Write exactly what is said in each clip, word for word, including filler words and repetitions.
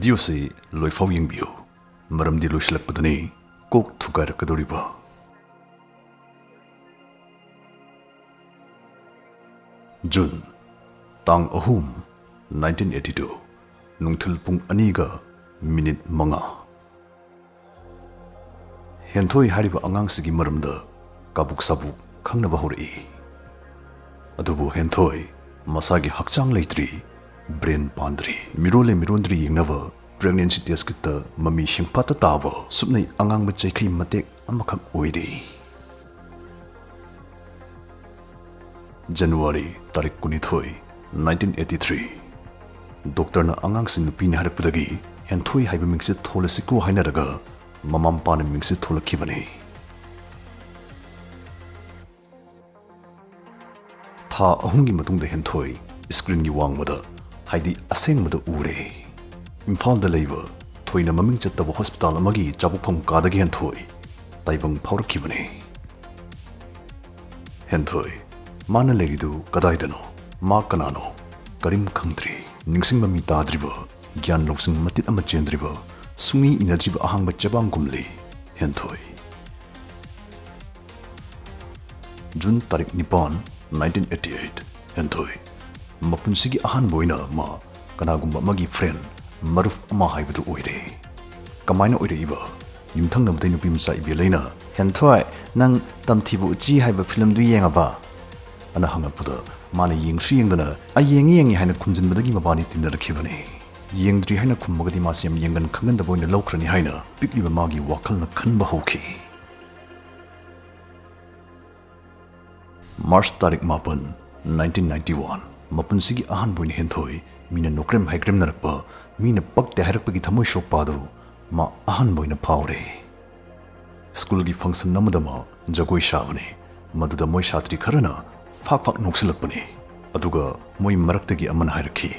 ꯚꯤꯗꯤꯑꯣꯁꯤ ꯂꯣꯏꯐꯥꯎ ꯌꯦꯡꯕꯤꯌꯨ, ꯃꯔꯝꯗꯤ ꯂꯣꯏꯁꯤꯜꯂꯛꯄꯗꯅꯤ ꯀꯣꯛ ꯊꯨꯒꯥꯏꯔꯛꯀꯗꯧꯔꯤꯕ꯫ ꯖꯨꯟ ꯇꯥꯡ ꯑꯍꯨꯝ, nineteen eighty two, ꯅꯨꯡꯊꯤꯜ ꯄꯨꯡ ꯑꯅꯤꯒ ꯃꯤꯅꯤꯠ ꯃꯉꯥ꯫ ꯍꯦꯟꯊꯣꯏ ꯍꯥꯏꯔꯤꯕ ꯑꯉꯥꯡꯁꯤꯒꯤ ꯃꯔꯝꯗ ꯀꯥꯕꯨꯛ ꯁꯥꯕꯨꯛ ꯈꯪꯅꯕ ꯍꯧꯔꯛꯏ꯫ ꯑꯗꯨꯕꯨ ꯍꯦꯟꯊꯣꯏ ꯃꯁꯥꯒꯤ ꯍꯛꯆꯥꯡ ꯂꯩꯇ꯭ꯔꯤ, ꯕ꯭ꯔꯦꯟ ꯄꯥꯟꯗ꯭ꯔꯤ꯫ ꯃꯤꯔꯣꯜꯂꯦ ꯃꯤꯔꯣꯟꯗ꯭ꯔꯤ ꯌꯦꯡꯅꯕ ꯄ꯭ꯔꯦꯒꯅꯦꯟꯁꯤ ꯇꯦꯁ ꯀꯤꯠꯇ ꯃꯃꯤ ꯁꯦꯡꯐꯥꯠꯇ ꯇꯥꯕ ꯁꯨꯞꯅꯩ ꯑꯉꯥꯡꯕ ꯆꯩꯈꯩ ꯃꯇꯦꯛ ꯑꯃꯈꯛ ꯑꯣꯏꯔꯤ꯫ ꯖꯅꯋꯥꯔꯤ ꯇꯥꯔꯤꯛ ꯀꯨꯟꯅꯤꯊꯣꯏ, nineteen eighty three꯫ ꯗꯣꯛꯇꯔꯅ ꯑꯉꯥꯡꯁꯤ ꯅꯨꯄꯤꯅꯤ ꯍꯥꯏꯔꯛꯄꯗꯒꯤ ꯍꯦꯟꯊꯣꯏ ꯍꯥꯏꯕ ꯃꯤꯡꯁꯦ ꯊꯣꯜꯂꯁꯤꯀꯣ ꯍꯥꯏꯅꯔꯒ ꯃꯃꯥ ꯃꯄꯥꯅ ꯃꯤꯡꯁꯦ ꯊꯣꯜꯂꯛꯈꯤꯕꯅꯤ꯫ ꯊꯥ ꯑꯍꯨꯝꯒꯤ ꯃꯇꯨꯡꯗ ꯍꯦꯟꯊꯣꯏ ꯁ꯭ꯀ꯭ꯔꯤꯟꯒꯤ ꯋꯥꯡꯃꯗ, ꯍꯥꯏꯗꯤ ꯑꯁꯦꯡꯕꯗ ꯎꯔꯦ꯫ ꯏꯝꯐꯥꯜꯗ ꯂꯩꯕ ꯊꯣꯏꯅ ꯃꯃꯤꯡ ꯆꯠꯇꯕ ꯍꯣꯁꯄꯤꯇꯥꯜ ꯑꯃꯒꯤ ꯆꯥꯛꯐꯝ ꯀꯥꯗꯒꯤ ꯍꯦꯟꯊꯣꯏ ꯇꯥꯏꯕꯪ ꯐꯥꯎꯔꯛꯈꯤꯕꯅꯤ꯫ ꯍꯦꯟꯊꯣꯏ, ꯃꯥꯅ ꯂꯩꯔꯤꯗꯨ ꯀꯗꯥꯏꯗꯅꯣ? ꯃꯥ ꯀꯅꯥꯅꯣ? ꯀꯔꯤꯝ ꯈꯪꯗ꯭ꯔꯤ꯫ ꯅꯤꯡꯁꯤꯡꯕ ꯃꯤ ꯇꯥꯗ꯭ꯔꯤꯕ, ꯒ꯭ꯌꯥꯟ ꯂꯧꯁꯤꯡ ꯃꯇꯤꯠ ꯑꯃ ꯆꯦꯟꯗ꯭ꯔꯤꯕ, ꯁꯨꯡꯏ ꯏꯅꯗ꯭ꯔꯤꯕ ꯑꯍꯥꯡꯕ ꯆꯦꯕꯥꯡꯒꯨꯝꯂꯤ ꯍꯦꯟꯊꯣꯏ꯫ ꯖꯨꯟ ꯇꯥꯔꯤꯛ ꯅꯤꯄꯥꯟ, nineteen eighty eight, ꯍꯦꯟꯊꯣꯏ꯫ ꯃꯄꯨꯟꯁꯤꯒꯤ ꯑꯍꯥꯟꯕ ꯑꯣꯏꯅ ꯃꯥ ꯀꯅꯥꯒꯨꯝꯕ ꯑꯃꯒꯤ ꯐ꯭ꯔꯦꯟ, ꯃꯔꯨꯞ ꯑꯃ ꯍꯥꯏꯕꯗꯨ ꯑꯣꯏꯔꯦ꯫ ꯀꯃꯥꯏꯅ ꯑꯣꯏꯔꯛꯏꯕ? ꯌꯨꯝꯊꯪꯅꯕꯗꯩ ꯅꯨꯄꯤ ꯃꯆꯥ ꯏꯕꯦꯜꯂꯩꯅ, "ꯍꯦꯟꯊꯣꯏ, ꯅꯪ ꯇꯝꯊꯤꯕ ꯎꯆꯤ ꯍꯥꯏꯕ ꯐꯤꯂꯝꯗꯨ ꯌꯦꯡꯉꯕ?" ꯑꯅ ꯍꯪꯉꯛꯄꯗ ꯃꯥꯅ ꯌꯦꯡꯁꯨ ꯌꯦꯡꯗꯅ, "ꯑꯩ ꯌꯦꯡꯉꯤ ꯌꯦꯡꯉꯤ" ꯍꯥꯏꯅ ꯈꯨꯝꯖꯤꯟꯕꯗꯒꯤ ꯃꯕꯥꯅꯤ ꯇꯤꯟꯅꯔꯛꯈꯤꯕꯅꯤ꯫ ꯌꯦꯡꯗ꯭ꯔꯤ ꯍꯥꯏꯅ ꯈꯨꯝꯃꯒꯗꯤ ꯃꯥꯁꯤ ꯌꯥꯝ ꯌꯦꯡꯒꯟ ꯈꯪꯒꯟꯗꯕ ꯑꯣꯏꯅ ꯂꯧꯈ꯭ꯔꯅꯤ ꯍꯥꯏꯅ ꯄꯤꯛꯂꯤꯕ ꯃꯥꯒꯤ ꯋꯥꯈꯜꯅ ꯈꯟꯕ ꯍꯧꯈꯤ꯫ ꯃꯥꯔꯆ ꯇꯥꯔꯤꯛ ꯃꯥꯄꯟ, nineteen ninety one, ꯃꯄꯨꯟꯁꯤꯒꯤ ꯑꯍꯥꯟꯕ ꯑꯣꯏꯅ ꯍꯦꯟꯊꯣꯏ ꯃꯤꯅ ꯅꯣꯀ꯭ꯔꯦꯝ ꯍꯩꯀ꯭ꯔꯦꯝꯅꯔꯛꯄ, ꯃꯤꯅ ꯄꯛꯇꯦ ꯍꯥꯏꯔꯛꯄꯒꯤ ꯊꯃꯣꯏ ꯁꯣꯛꯄ ꯑꯗꯨ ꯃꯥ ꯑꯍꯥꯟꯕ ꯑꯣꯏꯅ ꯐꯥꯎꯔꯦ꯫ ꯁ꯭ꯀꯨꯜꯒꯤ ꯐꯪꯁꯟ ꯑꯃꯗ ꯃꯥ ꯖꯒꯣꯏ ꯁꯥꯕꯅꯤ꯫ ꯃꯗꯨꯗ ꯃꯣꯏ ꯁꯥꯇ꯭ꯔꯤ ꯈꯔꯅ ꯐꯥꯛ ꯐꯥꯛ ꯅꯣꯛꯁꯤꯜꯂꯛꯄꯅꯤ꯫ ꯑꯗꯨꯒ ꯃꯣꯏ ꯃꯔꯛꯇꯒꯤ ꯑꯃꯅ ꯍꯥꯏꯔꯛꯈꯤ,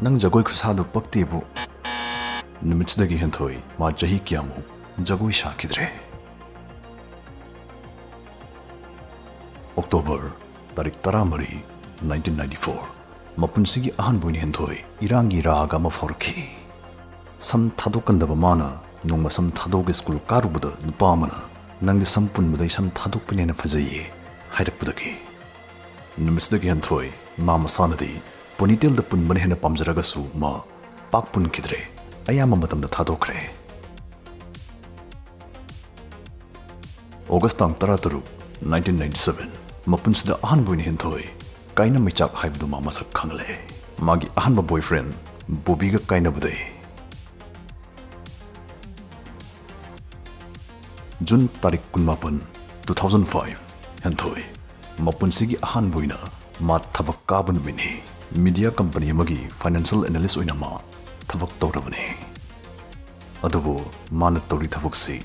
"ꯅꯪ ꯖꯒꯣꯏ ꯈꯨꯁꯥꯗꯣ ꯄꯛꯇꯦꯕꯨ"꯫ ꯅꯨꯃꯤꯠꯁꯤꯗꯒꯤ ꯍꯦꯟꯊꯣꯏ ꯃꯥ ꯆꯍꯤ ꯀꯌꯥꯃꯨꯛ ꯖꯒꯣꯏ ꯁꯥꯈꯤꯗ꯭ꯔꯦ꯫ ꯑꯣꯛꯇꯣꯕꯔ ꯇꯥꯔꯤꯛ ꯇꯔꯥꯃꯔꯤ, nineteen ninety four, ꯃꯄꯨꯟꯁꯤꯒꯤ ꯑꯍꯥꯟꯕ ꯑꯣꯏꯅ ꯍꯦꯟꯊꯣꯏ ꯏꯔꯥꯡꯒꯤ ꯔꯥꯒ ꯑꯃ ꯐꯥꯎꯔꯛꯈꯤ꯫ ꯁꯝ ꯊꯥꯗꯣꯛꯀꯟꯗꯕ ꯃꯥꯅ ꯅꯣꯡꯃ ꯁꯝ ꯊꯥꯗꯣꯛꯑꯒ ꯁ꯭ꯀꯨꯜ ꯀꯥꯔꯨꯕꯗ ꯅꯨꯄꯥ ꯑꯃꯅ "ꯅꯪꯗꯤ ꯁꯝ ꯄꯨꯟꯕꯗꯩ ꯁꯝ ꯊꯥꯗꯣꯛꯄꯅ ꯍꯦꯟꯅ ꯐꯖꯩꯌꯦ" ꯍꯥꯏꯔꯛꯄꯗꯒꯤ ꯅꯨꯃꯤꯠꯁꯤꯗꯒꯤ ꯍꯦꯟꯊꯣꯏ ꯃꯥ ꯃꯁꯥꯅꯗꯤ ꯄꯣꯅꯤꯇꯦꯜꯗ ꯄꯨꯟꯕꯅ ꯍꯦꯟꯅ ꯄꯥꯝꯖꯔꯒꯁꯨ ꯃꯥ ꯄꯥꯛ ꯄꯨꯟꯈꯤꯗ꯭ꯔꯦ꯫ ꯑꯌꯥꯝꯕ ꯃꯇꯝꯗ ꯊꯥꯗꯣꯛꯈ꯭ꯔꯦ꯫ ꯑꯣꯒꯁ ꯇꯥꯡ ꯇꯔꯥꯇꯔꯨꯛ, nineteen ninety seven, ꯃꯄꯨꯟꯁꯤꯗ ꯑꯍꯥꯟꯕ ꯑꯣꯏꯅ ꯍꯦꯟꯊꯣꯏ ꯀꯥꯏꯅ ꯃꯩꯆꯥꯛ ꯍꯥꯏꯕꯗꯨ ꯃꯥ ꯃꯁꯛ ꯈꯪꯂꯦ꯫ ꯃꯥꯒꯤ ꯑꯍꯥꯟꯕ ꯕꯣꯏꯐ꯭ꯔꯦꯟ ꯕꯣꯕꯤꯒ ꯀꯥꯏꯅꯕꯗꯩ꯫ ꯖꯨꯟ ꯇꯥꯔꯤꯛ ꯀꯨꯟꯃꯥꯄꯟ, two thousand five, ꯍꯦꯟꯊꯣꯏ ꯃꯄꯨꯟꯁꯤꯒꯤ ꯑꯍꯥꯟꯕ ꯑꯣꯏꯅ ꯃꯥ ꯊꯕꯛ ꯀꯥꯕ ꯅꯨꯃꯤꯠꯅꯤ꯫ ꯃꯤꯗꯤꯌꯥ ꯀꯝꯄꯅꯤ ꯑꯃꯒꯤ ꯐꯥꯏꯅꯥꯟꯁꯤꯌꯦꯜ ꯑꯦꯅꯥꯂꯤꯁ ꯑꯣꯏꯅ ꯃꯥ ꯊꯕꯛ ꯇꯧꯔꯕꯅꯤ꯫ ꯑꯗꯨꯕꯨ ꯃꯥꯅ ꯇꯧꯔꯤ ꯊꯕꯛꯁꯤ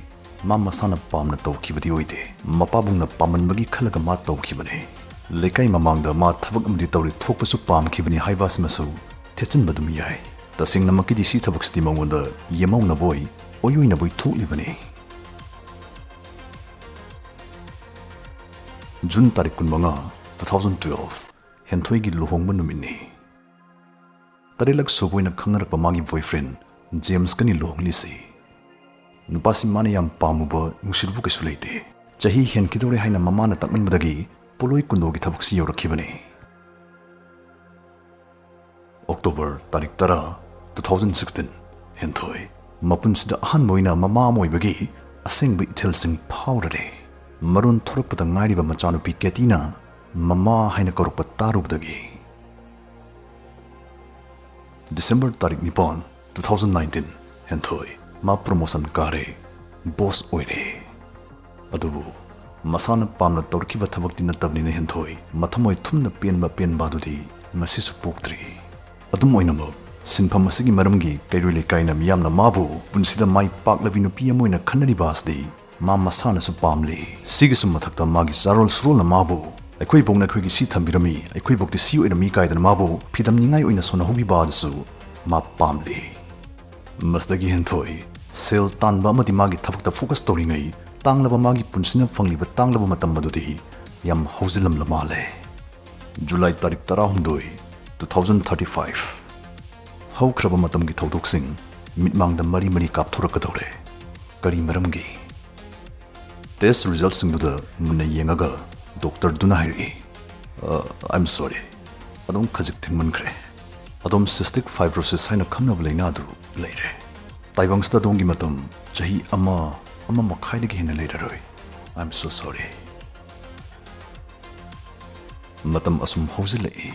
ꯃꯥ ꯃꯁꯥꯅ ꯄꯥꯝꯅ ꯇꯧꯈꯤꯕꯗꯤ ꯑꯣꯏꯗꯦ꯫ ꯃꯄꯥꯕꯨꯡꯅ ꯄꯥꯝꯃꯟꯕꯒꯤ ꯈꯜꯂꯒ ꯃꯥ ꯇꯧꯈꯤꯕꯅꯤ꯫ ꯂꯩꯀꯥꯏ ꯃꯃꯥꯡꯗ ꯃꯥ ꯊꯕꯛ ꯑꯃꯗꯤ ꯇꯧꯔꯤ ꯊꯣꯛꯄꯁꯨ ꯄꯥꯝꯈꯤꯕꯅꯤ ꯍꯥꯏꯕ ꯑꯁꯤꯃꯁꯨ ꯊꯦꯠꯆꯤꯟꯕ ꯑꯗꯨꯝ ꯌꯥꯏ꯫ ꯇꯁꯦꯡꯅꯃꯛꯀꯤꯗꯤ ꯁꯤ ꯊꯕꯛꯁꯤꯗꯤ ꯃꯉꯣꯟꯗ ꯌꯦꯃꯧꯅꯕꯣꯏ, ꯑꯣꯏꯑꯣꯏꯅꯕꯣꯏ ꯊꯣꯛꯂꯤꯕꯅꯤ꯫ ꯖꯨꯟ ꯇꯥꯔꯤꯛ ꯀꯨꯟꯃꯉꯥ, two thousand twelve, ꯍꯦꯟꯊꯣꯏꯒꯤ ꯂꯨꯍꯣꯡꯕ ꯅꯨꯃꯤꯠꯅꯤ꯫ ꯇꯔꯦꯠꯂꯛ ꯁꯨꯕ ꯑꯣꯏꯅ ꯈꯪꯅꯔꯛꯄ ꯃꯥꯒꯤ ꯕꯣꯏꯐ꯭ꯔꯦꯟ ꯖꯦꯝꯁꯀꯅꯤ ꯂꯨꯍꯣꯡꯂꯤꯁꯤ꯫ ꯅꯨꯄꯥꯁꯤ ꯃꯥꯅ ꯌꯥꯝ ꯄꯥꯝꯃꯨꯕ, ꯅꯨꯡꯁꯤꯔꯨꯕ ꯀꯩꯁꯨ ꯂꯩꯇꯦ꯫ ꯆꯍꯤ ꯍꯦꯟꯈꯤꯗꯧꯔꯦ ꯍꯥꯏꯅ ꯃꯃꯥꯅ ꯇꯛꯃꯟꯕꯗꯒꯤ ꯄꯣꯠꯂꯣꯏ ꯀꯨꯟꯗꯣꯒꯤ ꯊꯕꯛꯁꯤ ꯌꯧꯔꯛꯈꯤꯕꯅꯤ꯫ ꯑꯣꯛꯇꯣꯕꯔ ꯇꯥꯔꯤꯛ ꯇꯔꯥ, two thousand sixteen, ꯍꯦꯟꯊꯣꯏ ꯃꯄꯨꯟꯁꯤꯗ ꯑꯍꯥꯟꯕ ꯑꯣꯏꯅ ꯃꯃꯥ ꯑꯃ ꯑꯣꯏꯕꯒꯤ ꯑꯁꯦꯡꯕ ꯏꯊꯤꯜꯁꯤꯡ ꯐꯥꯎꯔꯔꯦ꯫ ꯃꯔꯣꯟ ꯊꯣꯔꯛꯄꯗ ꯉꯥꯏꯔꯤꯕ ꯃꯆꯥꯅꯨꯄꯤ ꯀꯦꯇꯤꯅ ꯃꯃꯥ ꯍꯥꯏꯅ ꯀꯧꯔꯛꯄ ꯇꯥꯔꯨꯕꯗꯒꯤ꯫ ꯗꯤꯁꯦꯝꯕꯔ ꯇꯥꯔꯤꯛ ꯅꯤꯄꯥꯟ, two thousand nineteen, ꯍꯦꯟꯊꯣꯏ ꯃꯥ ꯄ꯭ꯔꯣꯃꯣꯁꯟ ꯀꯥꯔꯦ, ꯕꯣꯁ ꯑꯣꯏꯔꯦ꯫ ꯑꯗꯨꯕꯨ ꯃꯁꯥꯅ ꯄꯥꯝꯅ ꯇꯧꯔꯛꯈꯤꯕ ꯊꯕꯛꯇꯤ ꯅꯠꯇꯕꯅꯤꯅ ꯍꯦꯟꯊꯣꯏ ꯃꯊꯃꯣꯏ ꯊꯨꯝꯅ ꯄꯦꯟꯕ ꯄꯦꯟꯕ ꯑꯗꯨꯗꯤ ꯉꯁꯤꯁꯨ ꯄꯣꯛꯇ꯭ꯔꯤ꯫ ꯑꯗꯨꯝ ꯑꯣꯏꯅꯃꯛ, ꯁꯤꯟꯐꯝ ꯑꯁꯤꯒꯤ ꯃꯔꯝꯒꯤ ꯀꯩꯔꯣꯏ ꯂꯩꯀꯥꯏꯅ ꯃꯤꯌꯥꯝꯅ ꯃꯥꯕꯨ ꯄꯨꯟꯁꯤꯗ ꯃꯥꯏ ꯄꯥꯛꯂꯕꯤ ꯅꯨꯄꯤ ꯑꯃ ꯑꯣꯏꯅ ꯈꯟꯅꯔꯤꯕ ꯑꯁꯤꯗꯤ ꯃꯥ ꯃꯁꯥꯅꯁꯨ ꯄꯥꯝꯂꯤ꯫ ꯁꯤꯒꯤꯁꯨ ꯃꯊꯛꯇ ꯃꯥꯒꯤ ꯆꯥꯔꯣꯜ ꯁꯨꯔꯣꯜꯅ ꯃꯥꯕꯨ "ꯑꯩꯈꯣꯏ ꯏꯕꯣꯛꯅ ꯑꯩꯈꯣꯏꯒꯤ ꯁꯤ ꯊꯝꯕꯤꯔꯝꯃꯤ, ꯑꯩꯈꯣꯏ ꯏꯕꯣꯛꯇꯤ ꯁꯤ ꯑꯣꯏꯔꯝꯃꯤ" ꯀꯥꯏꯗꯅ ꯃꯥꯕꯨ ꯐꯤꯗꯝꯅꯤꯡꯉꯥꯏ ꯑꯣꯏꯅ ꯁꯣꯟꯅꯍꯧꯕꯤꯕ ꯑꯗꯨꯁꯨ ꯃꯥ ꯄꯥꯝꯂꯤ꯫ ꯃꯁꯤꯗꯒꯤ ꯍꯦꯟꯊꯣꯏ ꯁꯦꯜ ꯇꯥꯟꯕ ꯑꯃꯗꯤ ꯃꯥꯒꯤ ꯊꯕꯛꯇ ꯐꯣꯀꯁ ꯇꯧꯔꯤꯉꯩ ꯇꯥꯡꯂꯕ ꯃꯥꯒꯤ ꯄꯨꯟꯁꯤꯅ ꯐꯪꯂꯤꯕ ꯇꯥꯡꯂꯕ ꯃꯇꯝ ꯑꯗꯨꯗꯤ ꯌꯥꯝ ꯍꯧꯖꯤꯜꯂꯝꯂ ꯃꯥꯜꯂꯦ꯫ ꯖꯨꯂꯥꯏ ꯇꯥꯔꯤꯛ ꯇꯔꯥꯍꯨꯝꯗꯣꯏ, two thousand thirty five꯫ ꯍꯧꯈ꯭ꯔꯕ ꯃꯇꯝꯒꯤ ꯊꯧꯗꯣꯛꯁꯤꯡ ꯃꯤꯠꯃꯥꯡꯗ ꯃꯔꯤ ꯃꯔꯤ ꯀꯥꯞꯊꯣꯔꯛꯀꯗꯧꯔꯦ꯫ ꯀꯔꯤ ꯃꯔꯝꯒꯤ? ꯇꯦꯁ ꯔꯤꯖꯜꯁꯤꯡꯗꯨꯗ ꯃꯨꯟꯅ ꯌꯦꯡꯉꯒ ꯗꯣꯛꯇꯔꯗꯨꯅ ꯍꯥꯏꯔꯛꯏ, "ꯑ, I'm sorry, ꯑꯗꯣꯝ ꯈꯖꯤꯛ ꯊꯦꯡꯃꯟꯈ꯭ꯔꯦ꯫ ꯑꯗꯣꯝ ꯁꯤꯁꯇꯤꯛ ꯐꯥꯏꯕ꯭ꯔꯣꯁꯤꯁ ꯍꯥꯏꯅ ꯈꯪꯅꯕ ꯂꯥꯏꯅꯥꯗꯨ ꯂꯩꯔꯦ꯫ ꯇꯥꯏꯕꯪꯁꯤꯗ ꯑꯗꯣꯝꯒꯤ ꯃꯇꯝ ꯆꯍꯤ ꯑꯃ, ꯑꯃ ꯃꯈꯥꯏꯗꯒꯤ ꯍꯦꯟꯅ ꯂꯩꯔꯔꯣꯏ꯫ I'm so sorry." ꯃꯇꯝ ꯑꯁꯨꯝ ꯍꯧꯖꯤꯜꯂꯛꯏ꯫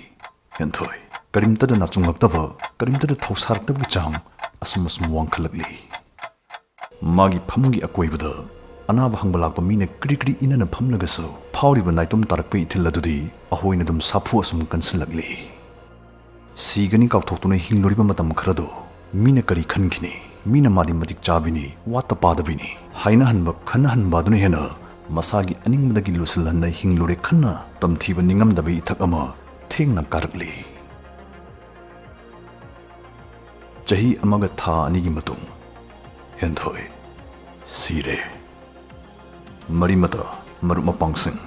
ꯍꯦꯟꯊꯣꯏ ꯀꯔꯤꯝꯇꯗ ꯅꯥꯆꯨꯡꯉꯛꯇꯕ, ꯀꯔꯤꯝꯇꯗ ꯊꯧꯁꯥꯔꯛꯇꯕꯒꯤ ꯆꯥꯡ ꯑꯁꯨꯝ ꯑꯁꯨꯝ ꯋꯥꯡꯈꯠꯂꯛꯂꯤ꯫ ꯃꯥꯒꯤ ꯐꯃꯨꯡꯒꯤ ꯑꯀꯣꯏꯕꯗ ꯑꯅꯥꯕ ꯍꯪꯕ ꯂꯥꯛꯄ ꯃꯤꯅ ꯀ꯭ꯔꯤ ꯀ꯭ꯔꯤ ꯏꯅꯅ ꯐꯝꯂꯒꯁꯨ, ꯐꯥꯎꯔꯤꯕ ꯅꯥꯏꯇꯣꯝ ꯇꯥꯔꯛꯄꯒꯤ ꯏꯊꯤꯜ ꯑꯗꯨꯗꯤ ꯑꯍꯣꯏꯅ ꯑꯗꯨꯝ ꯁꯥꯐꯨ ꯑꯁꯨꯝ ꯀꯟꯁꯤꯜꯂꯛꯂꯤ꯫ ꯁꯤꯒꯅꯤ ꯀꯥꯎꯊꯣꯛꯇꯨꯅ ꯍꯤꯡꯂꯨꯔꯤꯕ ꯃꯇꯝ ꯈꯔꯗꯣ ꯃꯤꯅ ꯀꯔꯤ ꯈꯟꯈꯤꯅꯤ? ꯃꯤꯅ ꯃꯥꯗꯤ ꯃꯇꯤꯛ ꯆꯥꯕꯤꯅꯤ, ꯋꯥꯠꯇ ꯄꯥꯗꯕꯤꯅꯤ ꯍꯥꯏꯅꯍꯟꯕ, ꯈꯟꯅꯍꯟꯕ ꯑꯗꯨꯅ ꯍꯦꯟꯅ ꯃꯁꯥꯒꯤ ꯑꯅꯤꯡꯕꯗꯒꯤ ꯂꯨꯁꯤꯜꯍꯟꯅ ꯍꯤꯡꯂꯨꯔꯦ ꯈꯟꯅ ꯇꯝꯊꯤꯕ ꯅꯤꯡꯉꯝꯗꯕ ꯏꯊꯛ ꯑꯃ ꯊꯦꯡꯅ ꯀꯥꯔꯛꯂꯤ꯫ ꯆꯍꯤ ꯑꯃꯒ ꯊꯥ ꯑꯅꯤꯒꯤ ꯃꯇꯨꯡ ꯍꯦꯟꯊꯣꯏ ꯁꯤꯔꯦ꯫ ꯃꯔꯤꯃꯇ ꯃꯔꯨꯞ ꯃꯄꯥꯡꯁꯤꯡ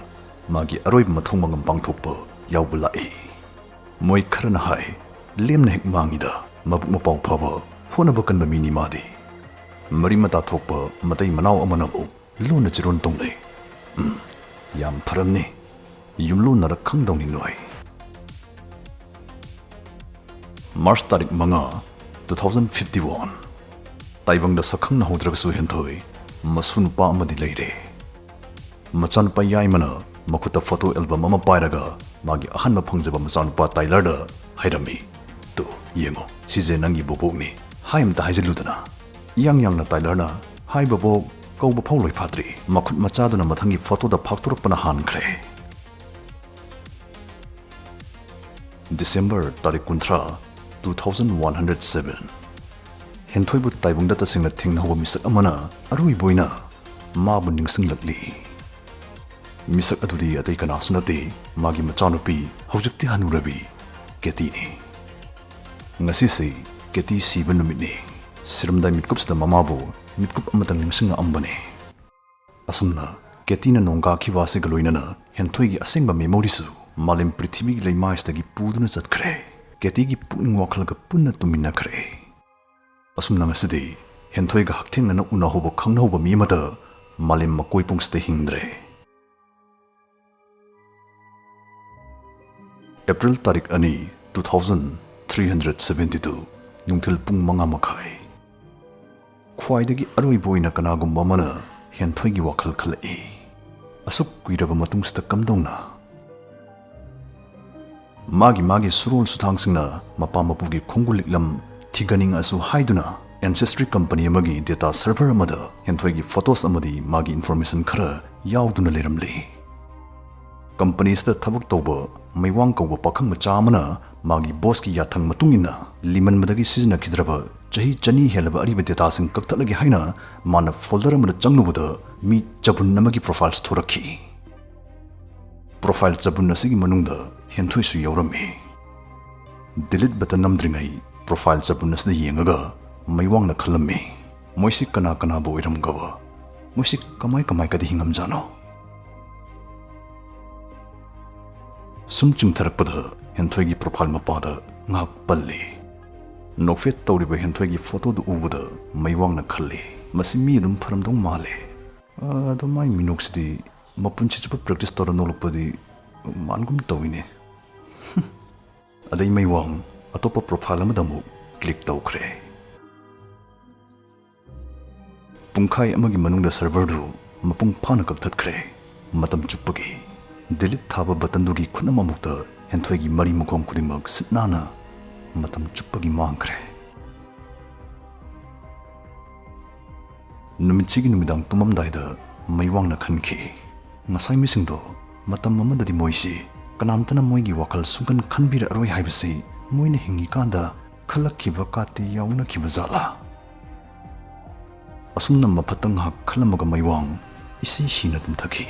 ꯃꯥꯒꯤ ꯑꯔꯣꯏꯕ ꯃꯊꯧ ꯃꯉꯝ ꯄꯥꯡꯊꯣꯛꯄ ꯌꯥꯎꯕ ꯂꯥꯛꯏ꯫ ꯃꯣꯏ ꯈꯔꯅ ꯍꯥꯏ, "ꯂꯦꯝꯅ ꯍꯦꯛ ꯃꯥꯡꯉꯤꯗ, ꯃꯕꯨꯛ ꯃꯄꯥꯎ ꯐꯕ, ꯍꯣꯠꯅꯕ ꯀꯟꯕ ꯃꯤꯅꯤ ꯃꯥꯗꯤ"꯫ ꯃꯔꯤ ꯃꯇꯥ ꯊꯣꯛꯄ ꯃꯇꯩ ꯃꯅꯥꯎ ꯑꯃꯅ ꯑꯃꯨꯛ ꯂꯨꯅ ꯆꯤꯔꯣꯟ ꯇꯧꯅꯩ꯫ ꯎꯝ, ꯌꯥꯝ ꯐꯔꯝꯅꯤ꯫ ꯌꯨꯝꯂꯣꯟꯅꯔꯛ ꯈꯪꯗꯧꯅꯤ ꯅꯣꯏ꯫ ꯃꯥꯔꯆ ꯇꯥꯔꯤꯛ ꯃꯉꯥ, two thousand fifty one꯫ ꯇꯥꯏꯕꯪꯗ ꯁꯛꯈꯪꯅꯍꯧꯗ꯭ꯔꯕꯁꯨ ꯍꯦꯟꯊꯣꯏ ꯃꯁꯨ ꯅꯨꯄꯥ ꯑꯃꯗꯤ ꯂꯩꯔꯦ꯫ ꯃꯆꯥꯅꯨꯄꯥ ꯌꯥꯏꯃꯅ ꯃꯈꯨꯠꯇ ꯐꯣꯇꯣ ꯑꯦꯜꯕꯝ ꯑꯃ ꯄꯥꯏꯔꯒ ꯃꯥꯒꯤ ꯑꯍꯥꯟꯕ ꯐꯪꯖꯕ ꯃꯆꯥꯅꯨꯄꯥ ꯇꯥꯏꯂꯔꯗ ꯍꯥꯏꯔꯝꯃꯤ, "ꯇꯨ, ꯌꯦꯡꯉꯣ, ꯁꯤꯁꯦ ꯅꯪꯒꯤ ꯕꯣꯕꯣꯛꯅꯤ꯫ ꯍꯥꯏ ꯑꯝꯇ ꯍꯥꯏꯖꯤꯜꯂꯨꯗꯅ"꯫ ꯏꯌꯥꯡ ꯌꯥꯡꯅ ꯇꯥꯏꯂꯔꯅ, "ꯍꯥꯏ ꯕꯣꯕꯣꯛ" ꯀꯧꯕ ꯐꯥꯎ ꯂꯣꯏ ꯐꯥꯗ꯭ꯔꯤ, ꯃꯈꯨꯠ ꯃꯆꯥꯗꯨꯅ ꯃꯊꯪꯒꯤ ꯐꯣꯇꯣꯗ ꯐꯥꯛꯇꯣꯔꯛꯄꯅ ꯍꯥꯟꯈ꯭ꯔꯦ꯫ ꯗꯤꯁꯦꯝꯕꯔ ꯇꯥꯔꯤꯛ ꯀꯨꯟꯊ꯭ꯔꯥ, two thousand one hundred seven꯫ ꯍꯦꯟꯊꯣꯏꯕꯨ ꯇꯥꯏꯕꯪꯗ ꯇꯁꯦꯡꯅ ꯊꯦꯡꯅꯍꯧꯕ ꯃꯤꯁꯛ ꯑꯃꯅ ꯑꯔꯣꯏꯕ ꯑꯣꯏꯅ ꯃꯥꯕꯨ ꯅꯤꯡꯁꯤꯡꯂꯛꯂꯤ꯫ ꯃꯤꯁꯛ ꯑꯗꯨꯗꯤ ꯑꯇꯩ ꯀꯅꯥꯁꯨ ꯅꯠꯇꯦ, ꯃꯥꯒꯤ ꯃꯆꯥꯅꯨꯄꯤ, ꯍꯧꯖꯤꯛꯇꯤ ꯍꯅꯨꯔꯕꯤ ꯀꯦꯇꯤꯅꯤ꯫ ꯉꯁꯤꯁꯤ ꯀꯦꯇꯤ ꯁꯤꯕ ꯅꯨꯃꯤꯠꯅꯤ꯫ ꯁꯤꯔꯝꯗꯥꯏ ꯃꯤꯠꯀꯨꯞꯁꯤꯗ ꯃꯃꯥꯕꯨ ꯃꯤꯠꯀꯨꯞ ꯑꯃꯇꯪ ꯅꯤꯡꯁꯤꯡꯉꯛꯑꯝꯕꯅꯤ꯫ ꯑꯁꯨꯝꯅ ꯀꯦꯇꯤꯅ ꯅꯣꯡꯒꯥꯈꯤꯕ ꯑꯁꯤꯒ ꯂꯣꯏꯅꯅ ꯍꯦꯟꯊꯣꯏꯒꯤ ꯑꯁꯦꯡꯕ ꯃꯦꯃꯣꯔꯤꯁꯨ ꯃꯥꯂꯦꯝ ꯄ꯭ꯔꯤꯊꯤꯕꯤꯒꯤ ꯂꯩꯃꯥꯏꯁꯤꯗꯒꯤ ꯄꯨꯗꯨꯅ ꯆꯠꯈ꯭ꯔꯦ꯫ ꯀꯦꯇꯤꯒꯤ ꯄꯨꯛꯅꯤꯡ ꯋꯥꯈꯜꯒ ꯄꯨꯟꯅ ꯇꯨꯝꯃꯤꯟꯅꯈ꯭ꯔꯦ꯫ ꯑꯁꯨꯝꯅ ꯉꯁꯤꯗꯤ ꯍꯦꯟꯊꯣꯏꯒ ꯍꯛꯊꯦꯡꯅꯅ ꯎꯅꯍꯧꯕ ꯈꯪꯅꯍꯧꯕ ꯃꯤ ꯑꯃꯗ ꯃꯥꯂꯦꯝ ꯃꯀꯣꯏ ꯄꯨꯡꯁꯤꯗ ꯍꯤꯡꯗ꯭ꯔꯦ꯫ ꯑꯦꯄ꯭ꯔꯤꯜ ꯇꯥꯔꯤꯛ ꯑꯅꯤ, two thousand three hundred seventy two, ꯅꯨꯡꯊꯤꯜ ꯄꯨꯡ ꯃꯉꯥ ꯃꯈꯥꯏ꯫ ꯈ꯭ꯋꯥꯏꯗꯒꯤ ꯑꯔꯣꯏꯕ ꯑꯣꯏꯅ ꯀꯅꯥꯒꯨꯝꯕ ꯑꯃꯅ ꯍꯦꯟꯊꯣꯏꯒꯤ ꯋꯥꯈꯜ ꯈꯜꯂꯛꯏ꯫ ꯑꯁꯨꯛ ꯀꯨꯏꯔꯕ ꯃꯇꯨꯡꯁꯤꯗ ꯀꯝꯗꯧꯅ? ꯃꯥꯒꯤ ꯃꯥꯒꯤ ꯁꯨꯔꯣꯜ ꯁꯨꯊꯥꯡꯁꯤꯡꯅ ꯃꯄꯥ ꯃꯄꯨꯒꯤ ꯈꯣꯡꯒꯨꯜ ꯂꯤꯛꯂꯝ ꯊꯤꯒꯅꯤꯡꯉꯁꯨ ꯍꯥꯏꯗꯨꯅ ancestry company ꯑꯃꯒꯤ data server ꯑꯃꯗ ꯍꯦꯟꯊꯣꯏꯒꯤ photos ꯑꯃꯗꯤ ꯃꯥꯒꯤ information ꯈꯔ ꯌꯥꯎꯗꯨꯅ ꯂꯩꯔꯝꯂꯤ꯫ Company ꯑꯁꯤꯗ ꯊꯕꯛ ꯇꯧꯕ ꯃꯩꯋꯥꯡ ꯀꯧꯕ ꯄꯥꯈꯪ ꯃꯆꯥ ꯑꯃꯅ ꯃꯥꯒꯤ bossꯀꯤ ꯌꯥꯊꯪ ꯃꯇꯨꯡ ꯏꯟꯅ ꯂꯤꯃꯟꯕꯗꯒꯤ ꯁꯤꯖꯤꯟꯅꯈꯤꯗ꯭ꯔꯕ ꯆꯍꯤ ꯆꯅꯤ ꯍꯦꯜꯂꯕ ꯑꯔꯤꯕ dataꯁꯤꯡ ꯀꯛꯊꯠꯂꯒꯦ ꯍꯥꯏꯅ ꯃꯥꯅ folder ꯑꯃꯗ ꯆꯪꯂꯨꯕꯗ ꯃꯤ ꯆꯕꯨꯟ ꯑꯃꯒꯤ profiles ꯊꯣꯔꯛꯈꯤ꯫ Profile ꯆꯕꯨꯟ ꯑꯁꯤꯒꯤ ꯃꯅꯨꯡꯗ ꯍꯦꯟꯊꯣꯏꯁꯨ ꯌꯥꯎꯔꯝꯃꯤ꯫ Delete button ꯅꯝꯗ꯭ꯔꯤꯉꯩ profile ꯆꯕꯨꯟ ꯑꯁꯤꯗ ꯌꯦꯡꯉꯒ ꯃꯩꯋꯥꯡꯅ ꯈꯜꯂꯝꯃꯤ, "ꯃꯣꯏꯁꯤ ꯀꯅꯥ ꯀꯅꯥꯕꯨ ꯑꯣꯏꯔꯝꯒꯕ? ꯃꯣꯏꯁꯤ ꯀꯃꯥꯏ ꯀꯃꯥꯏ ꯀꯗꯤ ꯍꯤꯡꯉꯝꯖꯥꯠꯅꯣ?" ꯁꯨꯝ ꯆꯤꯡꯊꯔꯛꯄꯗ ꯍꯦꯟꯊꯣꯏꯒꯤ profile ꯃꯄꯥꯗ ꯉꯥꯏꯍꯥꯛ ꯄꯜꯂꯤ꯫ ꯅꯣꯛꯐꯦꯠ ꯇꯧꯔꯤꯕ ꯍꯦꯟꯊꯣꯏꯒꯤ photoꯗꯨ ꯎꯕꯗ ꯃꯩꯋꯥꯡꯅ ꯈꯜꯂꯤ, "ꯃꯁꯤ ꯃꯤ ꯑꯗꯨꯝ ꯐꯔꯝꯗꯧ ꯃꯥꯜꯂꯦ꯫ ꯑꯗꯣ ꯃꯥꯏ ꯃꯤꯅꯣꯛꯁꯤꯗꯤ ꯃꯄꯨꯟꯁꯤ ꯆꯨꯞꯄ practice ꯇꯧꯔ ꯅꯣꯛꯂꯛꯄꯗꯤ ꯃꯥꯟꯒꯨꯝ ꯇꯧꯏꯅꯦ꯫" ꯑꯗꯩ ꯃꯩꯋꯥꯡ ꯑꯇꯣꯞꯄ profile ꯑꯃꯗ ꯑꯃꯨꯛ click ꯇꯧꯈ꯭ꯔꯦ꯫ ꯄꯨꯡꯈꯥꯏ ꯑꯃꯒꯤ ꯃꯅꯨꯡꯗ serverꯗꯨ ꯃꯄꯨꯡ ꯐꯥꯅ ꯀꯛꯊꯠꯈ꯭ꯔꯦ꯫ ꯃꯇꯝ ꯆꯨꯞꯄꯒꯤ delete ꯊꯥꯕ buttonꯗꯨꯒꯤ ꯈꯨꯠꯅꯝ ꯑꯃꯨꯛꯇ ꯍꯦꯟꯊꯣꯏꯒꯤ ꯃꯔꯤ ꯃꯈꯣꯡ ꯈꯨꯗꯤꯡꯃꯛ ꯁꯤꯠ ꯅꯥꯟꯅ ꯃꯇꯝ ꯆꯨꯞꯄꯒꯤ ꯃꯥꯡꯈ꯭ꯔꯦ꯫ ꯅꯨꯃꯤꯠꯁꯤꯒꯤ ꯅꯨꯃꯤꯗꯥꯡ ꯇꯨꯝꯃꯝꯗꯥꯏꯗ ꯃꯩꯋꯥꯡꯅ ꯈꯟꯈꯤ, "ꯉꯁꯥꯏ ꯃꯤꯁꯤꯡꯗꯣ ꯃꯇꯝ ꯑꯃꯗꯗꯤ ꯃꯣꯏꯁꯤ ꯀꯅꯥꯝꯇꯅ ꯃꯣꯏꯒꯤ ꯋꯥꯈꯜ ꯁꯨꯡꯈꯟ ꯈꯟꯕꯤꯔꯛꯑꯔꯣꯏ ꯍꯥꯏꯕꯁꯤ ꯃꯣꯏꯅ ꯍꯤꯡꯉꯤꯀꯥꯟꯗ ꯈꯜꯂꯛꯈꯤꯕ ꯀꯥꯇꯤ ꯌꯥꯎꯅꯈꯤꯕ ꯖꯥꯠꯂꯥ?" ꯑꯁꯨꯝꯅ ꯃꯐꯠꯇ ꯉꯥꯏꯍꯥꯛ ꯈꯜꯂꯝꯃꯒ ꯃꯩꯋꯥꯡ ꯏꯁꯤ ꯁꯤꯅ ꯇꯨꯝꯊꯈꯤ꯫